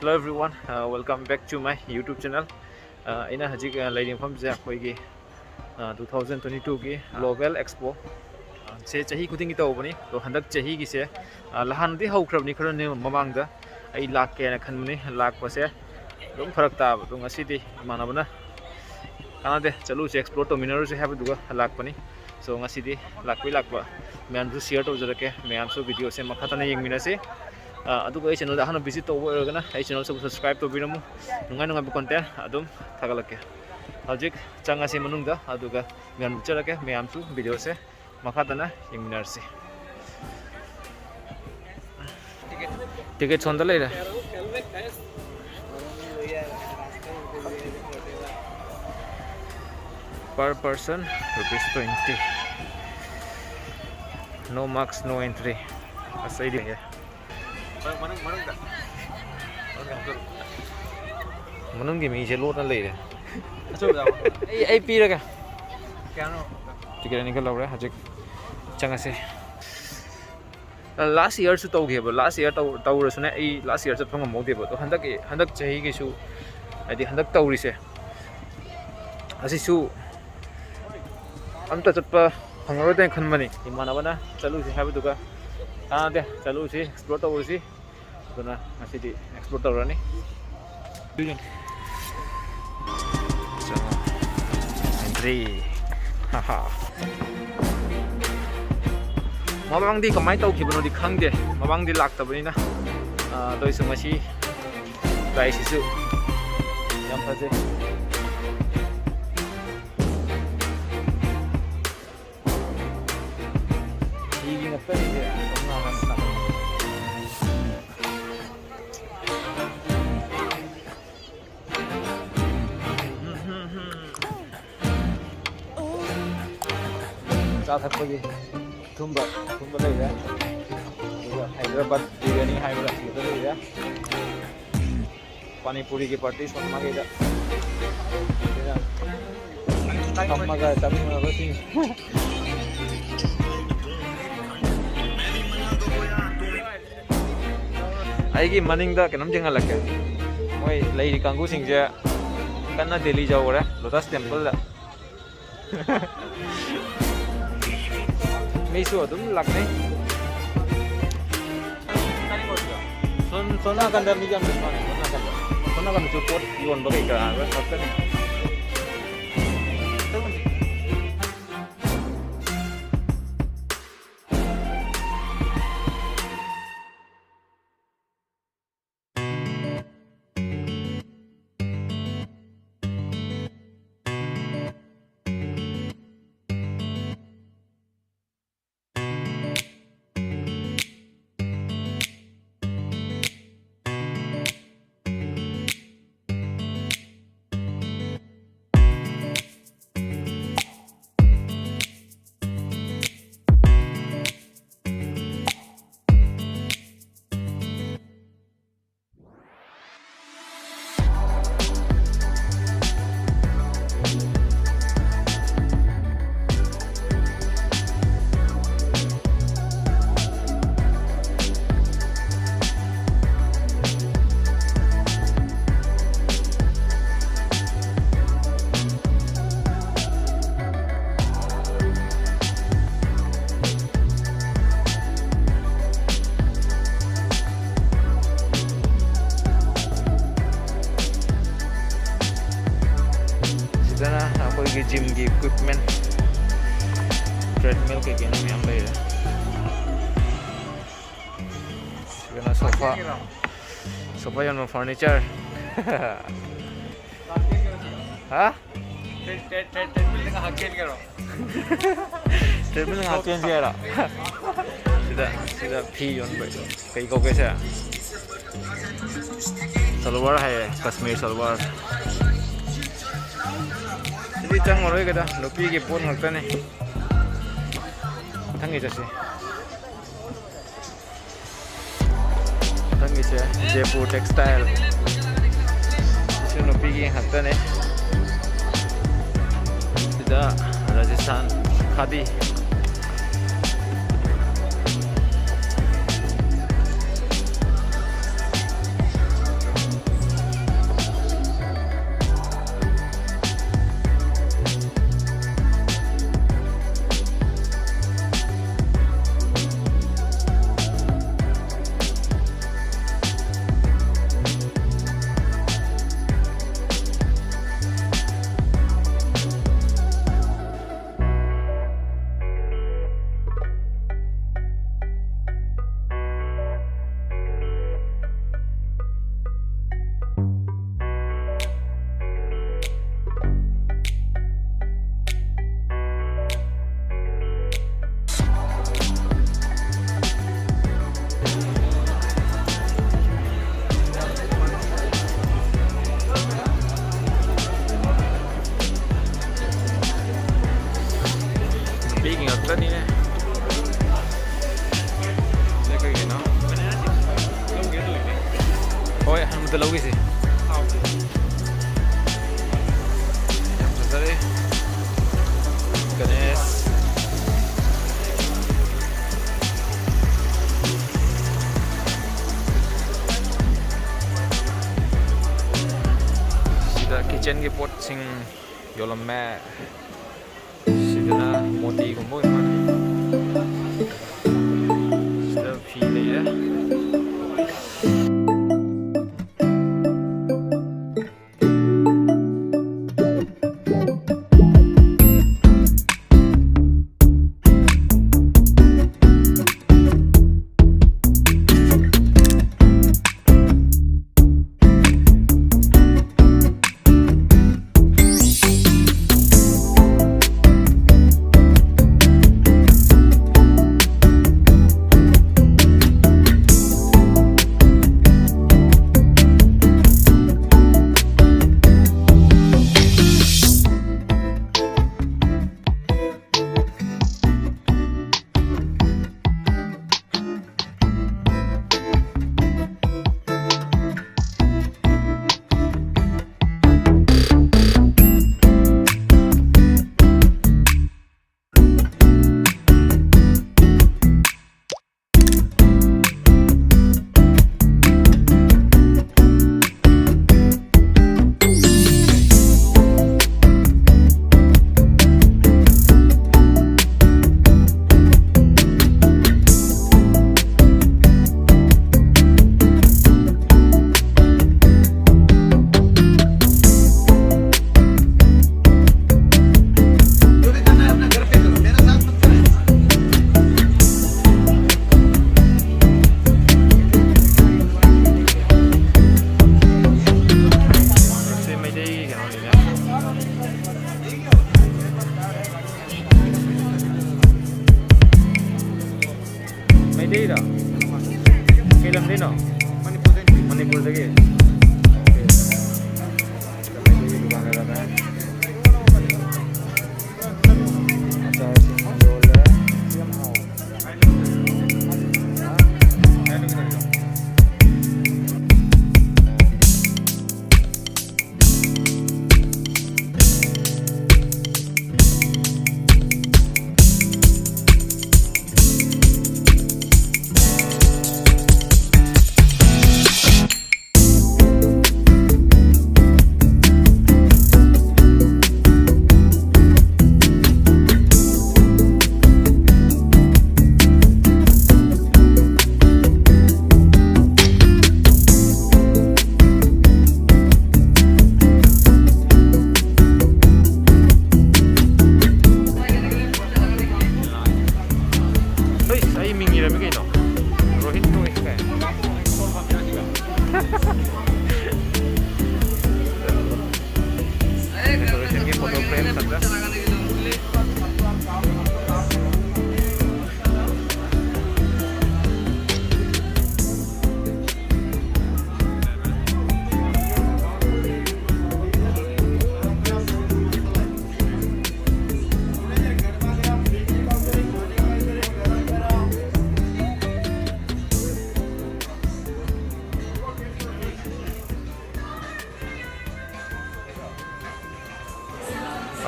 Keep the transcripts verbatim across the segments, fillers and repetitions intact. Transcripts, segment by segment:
Hello everyone, uh, welcome back to my YouTube channel. Uh, ꯑꯩꯅ ꯍꯧꯖꯤꯛ uh, ꯂꯩꯔꯤꯕ ꯃꯐꯝꯁꯦ ꯑꯩꯈꯣꯏꯒꯤ uh, two thousand twenty-two ꯒꯤ Global Expo ꯁꯦ ꯆꯍꯤ ꯈꯨꯗꯤꯡꯒꯤ ꯇꯧꯕꯅꯤ꯫ ꯑꯗꯣ ꯍꯟꯗꯛ ꯆꯍꯤꯒꯤꯁꯦ uh, ꯅꯍꯥꯟꯗꯤ ꯍꯧꯈ꯭ꯔꯕꯅꯤ, ꯈꯔ ꯃꯃꯥꯡꯗ ꯑꯩ ꯂꯥꯛꯀꯦꯅ ꯈꯟꯕꯅꯤ꯫ ꯂꯥꯛꯄꯁꯦ ꯑꯗꯨꯝ ꯐꯔꯛ ꯇꯥꯕ꯫ ꯑꯗꯣ ꯉꯁꯤꯗꯤ ꯏꯃꯥꯟꯅꯕꯅ ꯀꯥꯟꯅꯗꯦ, ꯆꯠꯂꯨꯁꯦ, explore ꯇꯧꯃꯤꯟꯅꯔꯨꯁꯦ ꯍꯥꯏꯕꯗꯨꯒ ꯂꯥꯛꯄꯅꯤ꯫ So ꯉꯁꯤꯗꯤ ꯂꯥꯛꯄꯩ ꯂꯥꯛꯄ ꯃꯌꯥꯝꯁꯨ share ꯇꯧꯖꯔꯛꯀꯦ꯫ ꯃꯌꯥꯝꯁꯨ video ꯁꯦ ꯃꯈꯥ ꯇꯥꯅ ꯌꯦꯡꯃꯤꯟꯅꯁꯤ꯫ ꯑ, ꯑꯗꯨꯒ ꯑꯩ channel ꯗ ꯑꯍꯥꯟꯕ visit ꯇꯧꯕ ꯑꯣꯏꯔꯒꯅ ꯑꯩ channel ꯁꯤꯕꯨ subscribe ꯇꯧꯕꯤꯔꯝꯃꯨ꯫ ꯅꯨꯡꯉꯥꯏ ꯅꯨꯡꯉꯥꯏꯕ content ꯑꯗꯨꯝ ꯊꯥꯒꯠꯂꯛꯀꯦ꯫ ꯍꯧꯖꯤꯛ ꯆꯪꯉꯁꯤ ꯃꯅꯨꯡꯗ, ꯑꯗꯨꯒ ꯃꯌꯥꯝ ꯎꯠꯆꯔꯛꯀꯦ꯫ ꯃꯌꯥꯝꯁꯨ video ꯁꯦ ꯃꯈꯥ ꯇꯥꯅ ꯌꯦꯡꯃꯤꯟꯅꯔꯁꯤ꯫ Ticket ꯁꯣꯝꯗ ꯂꯩꯔꯦ꯫ Per person rupees twenty. No mask, no entry. ꯑꯁ, ꯑꯩꯗꯤ ꯍꯦ꯫ ꯃꯅꯨꯡꯒꯤ ꯃꯤꯁꯦ ꯂꯣꯠꯅ ꯂꯩꯔꯦ꯫ ꯑꯩ, ꯑꯩ ꯄꯤꯔꯒꯦ꯫ Ticket ꯑꯅꯤꯈꯛ ꯂꯧꯔꯦ꯫ ꯍꯧꯖꯤꯛ ꯆꯪꯉꯁꯤ꯫ Last year ꯁꯨ ꯇꯧꯈꯤꯕ, last year ꯇꯧ-, ꯇꯧꯔꯁꯨꯅꯦ, ꯑꯩ last year ꯆꯠꯄ ꯉꯝꯍꯧꯗꯦꯕ꯫ ꯑꯗꯣ ꯍꯟꯗꯛꯀꯤ, ꯍꯟꯗꯛ ꯆꯍꯤꯒꯤꯁꯨ, ꯍꯥꯏꯗꯤ ꯍꯟꯗꯛ ꯇꯧꯔꯤꯁꯦ, ꯑꯁꯤꯁꯨ ꯑꯝꯇ ꯆꯠꯄ ꯐꯪꯉꯔꯣꯏꯗ꯭ꯔꯅ ꯈꯟꯕꯅꯤ꯫ ꯏꯃꯥꯟꯅꯕꯅ ꯆꯠꯂꯨꯁꯤ ꯍꯥꯏꯕꯗꯨꯒ ꯀꯥꯟꯅꯗꯦ, ꯆꯠꯂꯨꯁꯤ, explore ꯇꯧꯔꯨꯁꯤ꯫ ꯑꯗꯨꯅ ꯉꯁꯤꯗꯤ explore ꯇꯧꯔꯅꯤ꯫ ꯆꯪꯉꯣ꯫ Entry꯫ ꯍꯥꯍꯥ꯫ ꯃꯃꯥꯡꯗꯤ ꯀꯃꯥꯏꯅ ꯇꯧꯈꯤꯕꯅꯣꯗꯤ ꯈꯪꯗꯦ, ꯃꯃꯥꯡꯗꯤ ꯂꯥꯛꯇꯕꯅꯤꯅ꯫ ꯑꯥ, ꯑꯗꯨ ꯑꯣꯏꯁꯨ ꯉꯁꯤ ꯂꯥꯛꯏꯁꯤꯁꯨ ꯌꯥꯝ ꯐꯖꯩ꯫ ꯍꯤꯒꯤ ꯉꯥꯛꯇꯅꯤꯁꯦ꯫ ꯆꯥ ꯊꯛꯄꯒꯤ ꯑꯊꯨꯝꯕ, ꯑꯊꯨꯝꯕ ꯂꯩꯔꯦ꯫ ꯑꯗꯨꯒ ꯍꯥꯏꯗ꯭ꯔꯕꯥꯗ ꯕꯤꯔꯌꯥꯅꯤ ꯍꯥꯏꯕ꯭ꯔꯥ, ꯁꯤꯗ ꯂꯩꯔꯦ꯫ ꯄꯥꯅꯤꯄꯨꯔꯤꯒꯤ party ꯁꯣꯝ ꯃꯥꯏꯀꯩꯗ꯫ ꯐꯝꯃꯒ ꯆꯥꯃꯤꯟꯅꯕꯁꯤꯡ꯫ ꯑꯩꯒꯤ ꯃꯅꯤꯡꯗ ꯀꯩꯅꯣꯝ ꯌꯦꯡꯍꯜꯂꯛꯀꯦ꯫ ꯃꯣꯏ ꯂꯩꯔꯤ ꯀꯥꯡꯕꯨꯁꯤꯡꯁꯦ ꯀꯟꯅ ꯗꯦꯜꯂꯤ ꯌꯧꯈ꯭ꯔꯦ, ꯂꯣꯇꯁ ꯇꯦꯝꯄꯜꯗ꯫ ꯃꯤꯁꯨ ꯑꯗꯨꯝ ꯂꯥꯛꯅꯩ꯫ ꯁꯣꯝ, ꯁꯣꯝ ꯅꯥꯀꯟꯗ ꯃꯤ ꯌꯥꯝ ꯂꯩ ꯃꯥꯜꯂꯦ, ꯁꯣꯝ ꯅꯥꯀꯟꯗ꯫ ꯁꯣꯝ ꯅꯥꯀꯟꯗꯁꯨ ꯄꯣꯠ ꯌꯣꯟꯕ ꯀꯩꯀꯥ ꯉꯥꯛꯇꯅꯤ꯫ ꯁꯤꯗꯅ ꯑꯩꯈꯣꯏꯒꯤ ꯖꯤꯝꯒꯤ ꯏꯀ꯭ꯋꯤꯞꯃꯦꯟ, ꯇ꯭ꯔꯦꯗꯃꯤꯜ ꯀꯩꯀꯩꯅꯣ ꯃꯌꯥꯝ ꯂꯩꯔꯦ꯫ ꯁꯤꯗꯅ ꯁꯣꯐꯥ, ꯁꯣꯐꯥ ꯌꯣꯟꯕ, ꯐꯔꯅꯤꯆꯔ꯫ ꯍꯥ? ꯇ꯭ꯔꯦꯗꯃꯤꯜꯗ ꯉꯥꯏꯍꯥꯛ ꯆꯦꯟꯁꯦ ꯍꯥꯏꯔꯣ? ꯁꯤꯗ, ꯁꯤꯗ ꯐꯤ ꯌꯣꯟꯕ, ꯀꯩ ꯀꯧꯒꯦ ꯁꯦ? ꯁꯜꯋꯥꯔ ꯍꯥꯏꯌꯦ, ꯀꯥꯁꯃꯤꯔ ꯁꯜꯋꯥꯔ꯫ ꯁꯤꯗꯤ ꯆꯪꯉꯔꯣꯏꯒꯦꯗ, ꯅꯨꯄꯤꯒꯤ ꯄꯣꯠ ꯉꯥꯛꯇꯅꯤ꯫ ꯃꯊꯪꯒꯤ ꯆꯠꯁꯤ꯫ ꯃꯊꯪꯒꯤꯁꯦ ꯖꯦꯄꯨꯔ ꯇꯦꯛꯁꯇꯥꯏꯜ꯫ ꯁꯤꯁꯨ ꯅꯨꯄꯤꯒꯤ ꯉꯥꯛꯇꯅꯦ꯫ ꯁꯤꯗ ꯔꯥꯖꯁꯊꯥꯟ ꯈꯥꯗꯤ꯫ ꯂꯧꯒꯦꯁꯦ꯫ ꯌꯥꯝ ꯐꯖꯔꯦ꯫ ꯒꯅꯦꯁ꯫ ꯁꯤꯗ kitchenꯒꯤ ꯄꯣꯠꯁꯤꯡ ꯌꯣꯜꯂꯝꯃꯦ꯫ ꯁꯤꯗꯅ ꯃꯣꯗꯤꯒꯨꯝꯕ ꯑꯣꯏ ꯃꯥꯜꯂꯦ꯫ ꯁꯤꯗ ꯐꯤ ꯂꯩꯔꯦ꯫ ꯁꯤ ꯃꯩꯇꯩꯒꯤ ꯀꯩꯅꯣꯅꯤꯅꯦ꯫ ꯃꯩꯇꯩꯔꯣ? ꯀꯩ ꯂꯝꯗꯩꯅꯣ? ꯃꯅꯤꯄꯨꯔꯗꯒꯤ꯫ ꯃꯅꯤꯄꯨꯔꯗꯒꯤ꯫ ꯃꯩꯇꯩꯒꯤ ꯗꯨꯀꯥꯟ ꯂꯩꯔꯝꯃꯦ꯫ ꯑꯆꯥꯔꯁꯤꯡ ꯌꯣꯜꯂꯦ꯫ ꯌꯥꯝ ꯍꯥꯎꯋꯦ꯫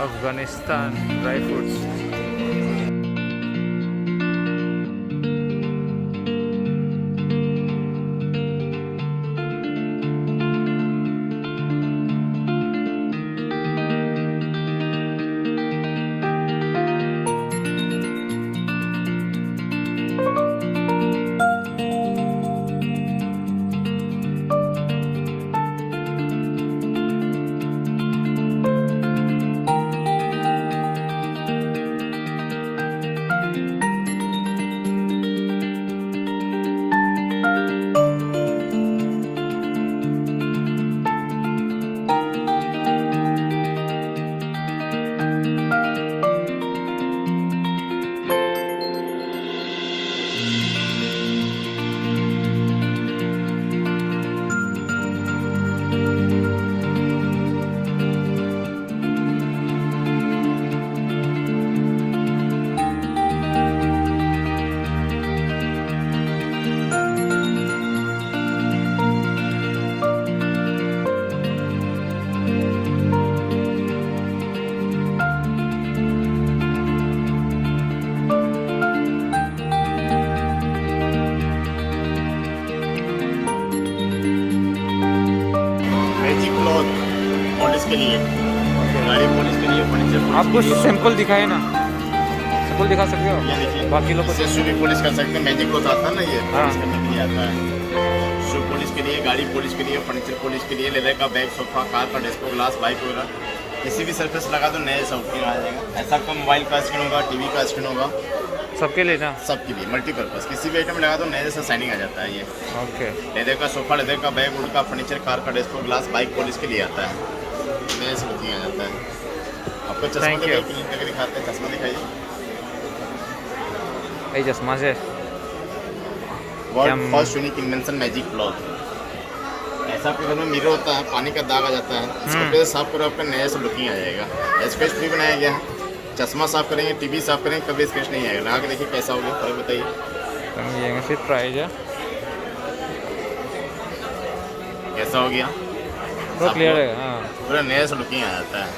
Afghanistan dry fruits. Magic cloth polish के लिए, गाड़ी पॉलिश के लिए, फर्नीचर पॉलिश आपको के लिए। सैंपल दिखाए ना, सैंपल दिखा सकते हो? ये देखिए, बाकी लोग को इससे शू भी पॉलिश कर सकते हैं। मैजिक क्लॉथ आता है ना, ये हाँ। पॉलिश करने के लिए आता है। शू पॉलिश के लिए, गाड़ी पॉलिश के लिए, फर्नीचर पॉलिश के लिए, लेदर का बैग, सोफा, कार का डिस्को ग्लास, बाइक वगैरह, किसी भी सरफेस लगा दो, नए शौकीन आ जाएगा। ऐसा आपका मोबाइल का स्क्रीन होगा, टीवी का स्क्रीन होगा, सबके लिए ना? सबके लिए, मल्टीपर्पज, किसी भी आइटम लगा दो, नए जैसा शाइनिंग आ जाता है ये। ओके। लेदर का सोफा, लेदर का बैग, वुड का फर्नीचर, कार का डिस्को ग्लास, बाइक पॉलिश के लिए आता है, नए से लुकिंग आ जाता है। आपको चश्मा थैंक यू। दिखाइए, क्लिनिक करके दिखाते हैं, चश्मा दिखाइए। ये चश्मा से वर्ल्ड क्या first unique invention, magic cloth. ऐसा आपके घर में मिरर होता है, पानी का दाग आ जाता है, इस हम्म। कपड़े से साफ करो, आपका नया सा लुकिंग आ जाएगा। स्क्रैच फ्री बनाया गया है। चश्मा साफ करेंगे, टीवी साफ करेंगे, कभी स्क्रैच नहीं आएगा। लगा के देखिए कैसा हो गया, पहले बताइए। ये फिर प्राइस है। कैसा हो गया? तो साफ क्लियर हुआ? है, हाँ। पूरा नया सा लुकिंग आ जाता है।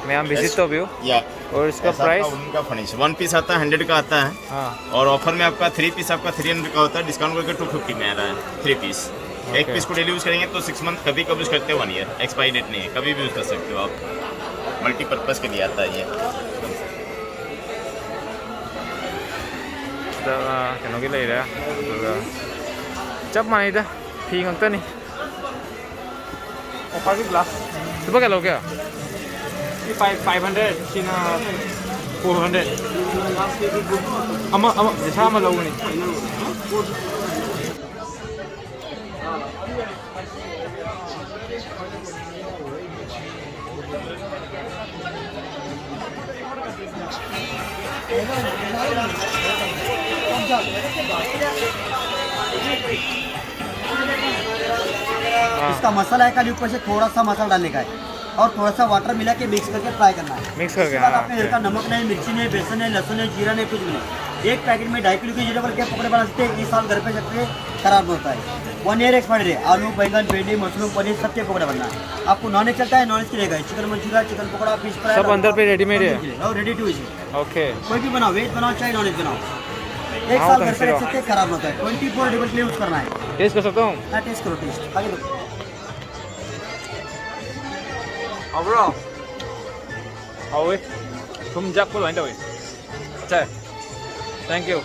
मैं यहाँ विजिट तो भी हूँ। या और इसका ऐसा प्राइस आपका वुलन का फर्नीचर वन पीस आता है, हंड्रेड का आता है। हाँ। और ऑफर में आपका थ्री पीस आपका थ्री हंड्रेड का होता है, डिस्काउंट करके टू फिफ्टी में आ रहा है थ्री पीस। एक ओके। पीस को डेली यूज़ करेंगे तो सिक्स मंथ कभी कभी यूज़ करते हैं, वन ईयर एक्सपायरी डेट नहीं है, कभी भी यूज़ कर सकते हो आप। मल्टीपर्पज़ के लिए आता है ये। ꯁꯤꯗ ꯀꯩꯅꯣꯒꯤ ꯂꯩꯔꯦ꯫ ꯑꯗꯨꯒ ꯆꯞ ꯃꯥꯟꯅꯩꯗ, ꯐꯤ ꯉꯥꯛꯇꯅꯤ꯫ ꯑꯣꯐꯔꯒꯤ ꯒ꯭ꯂꯥꯁ꯫ ꯂꯨꯄꯥ ꯀꯌꯥ ꯂꯧꯒꯦ? ꯁꯤ ꯐꯥꯏꯚ, ꯐꯥꯏꯚ ꯍꯟꯗ꯭ꯔꯦꯠ, ꯁꯤꯅ ꯐꯣꯔ ꯍꯟꯗ꯭ꯔꯦꯠ꯫ ꯑꯃ, ꯑꯃ, ꯂꯤꯁꯥ ꯑꯃ ꯂꯧꯒꯅꯤ꯫ इसका मसाला है, खाली ऊपर से थोड़ा सा मसाला डालने का है और थोड़ा सा वाटर मिला के मिक्स करके फ्राई करना है। मिक्स करके, उसके बाद हाँ, आपके घर का ओके। नमक नहीं, मिर्ची नहीं, बेसन नहीं, लहसुन नहीं, जीरा नहीं, कुछ भी नहीं। एक पैकेट में ढाई किलो के जीरे के पकौड़े बना सकते हैं, एक साल घर पे रख के खराब नहीं होता है। वन ईयर एक्सपायरी है। आलू, बैंगन, भिंडी, मशरूम, पनीर, सबके पकौड़े बनना है। आपको नॉन वेज चलता है, नॉन वेज के लिए गए, chicken Manchuria, chicken pakora, fish fry, सब अंदर पे रेडीमेड है? और रेडी टू इजी। ओके। कोई भी बनाओ, वेज बनाओ चाहे नॉन वेज बनाओ, एक हाँ, साल तो घर पे हम रख सकते हैं, खराब नहीं होता है। ट्वेंटी फोर डबल यूज़ करना है। टेस्ट कर सकता हूँ? हाँ, टेस्ट करो, टेस्ट आगे दो। ꯍꯥꯎꯕ꯭ꯔꯣ? ꯍꯥꯎꯋꯤ꯫ ꯊꯨꯝ ꯌꯥꯛꯄ ꯑꯗꯨꯃꯥꯏꯅ ꯇꯧꯋꯤ꯫ ꯑꯠꯆꯥ꯫ Thank you꯫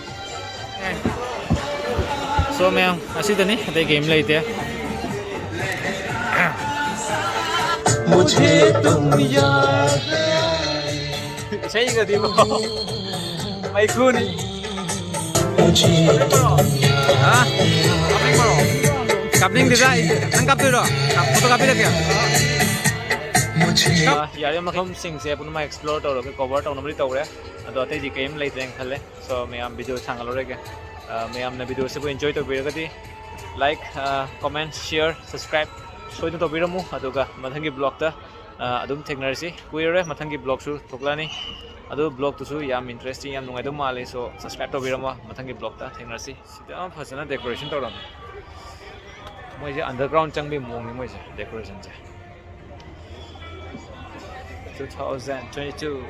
So ꯃꯌꯥꯝ, ꯑꯁꯤꯗꯅꯤ, ꯑꯇꯩ ꯀꯩꯝ ꯂꯩꯇꯦ꯫ मुझे तुम याद ꯏꯁꯩꯒꯗꯤꯕꯣ ꯃꯩꯈꯨꯅꯤ꯫ ꯍꯥ? ꯀꯥꯞꯅꯤꯡꯕ꯭ꯔꯣ? ꯀꯥꯞꯅꯤꯡꯗꯦꯗ ꯑꯩꯗꯤ꯫ ꯅꯪ ꯀꯥꯞꯇꯣꯏꯔꯣ? ꯐꯣꯇꯣ ꯀꯥꯞꯄꯤꯔꯛꯀꯦ꯫ ꯑꯥ, ꯌꯥꯔꯦ, ꯃꯐꯝꯁꯤꯡꯁꯦ ꯄꯨꯝꯅꯃꯛ ꯑꯦꯛꯁꯄ꯭ꯂꯣꯔ ꯇꯧꯔꯒ ꯀꯣꯚꯔ ꯇꯧꯅꯕꯗꯤ ꯇꯧꯔꯦ꯫ ꯑꯗꯣ ꯑꯇꯩꯗꯤ ꯀꯔꯤꯝ ꯂꯩꯇ꯭ꯔꯦꯅ ꯈꯜꯂꯦ꯫ ꯁꯣ ꯃꯌꯥꯝ, ꯚꯤꯗꯤꯑꯣ ꯁꯥꯡꯍꯜꯂꯔꯣꯏꯒꯦ꯫ ꯑ, ꯃꯌꯥꯝꯅ ꯚꯤꯗꯤꯑꯣꯁꯤꯕꯨ ꯏꯟꯖꯣꯏ ꯇꯧꯕꯤꯔꯒꯗꯤ ꯂꯥꯏꯛ, ꯑ, ꯀꯣꯃꯦꯟ, ꯁꯤꯌꯔ, ꯁꯕꯁꯀ꯭ꯔꯥꯏꯕ ꯁꯣꯏꯗꯅ ꯇꯧꯕꯤꯔꯝꯃꯨ꯫ ꯑꯗꯨꯒ ꯃꯊꯪꯒꯤ ꯕ꯭ꯂꯣꯛꯇ, ꯑ, ꯑꯗꯨꯝ ꯊꯦꯡꯅꯔꯁꯤ꯫ ꯀꯨꯏꯔꯔꯣꯏ, ꯃꯊꯪꯒꯤ ꯕ꯭ꯂꯣꯛꯁꯨ ꯊꯣꯛꯂꯛꯑꯅꯤ꯫ ꯑꯗꯨ ꯕ꯭ꯂꯣꯛꯇꯨꯁꯨ ꯌꯥꯝ ꯏꯟꯇꯔꯦꯁꯇꯤꯡ, ꯌꯥꯝ ꯅꯨꯡꯉꯥꯏꯗꯧ ꯃꯥꯜꯂꯤ꯫ ꯁꯣ ꯁꯕꯁꯀ꯭ꯔꯥꯏꯕ ꯇꯧꯕꯤꯔꯝꯃꯣ, ꯃꯊꯪꯒꯤ ꯕ꯭ꯂꯣꯛꯇ ꯊꯦꯡꯅꯔꯁꯤ꯫ ꯁꯤꯗ ꯌꯥꯝ ꯐꯖꯅ ꯗꯦꯀꯣꯔꯦꯁꯟ ꯇꯧꯔꯝꯃꯦ꯫ ꯃꯣꯏꯁꯦ ꯑꯟꯗꯔꯒ꯭ꯔꯥꯎꯟ ꯆꯪꯕꯒꯤ ꯃꯑꯣꯡꯅꯤ ꯃꯣꯏꯁꯦ ꯗꯦꯀꯣꯔꯦꯁꯟꯁꯦ꯫ two thousand twenty-two.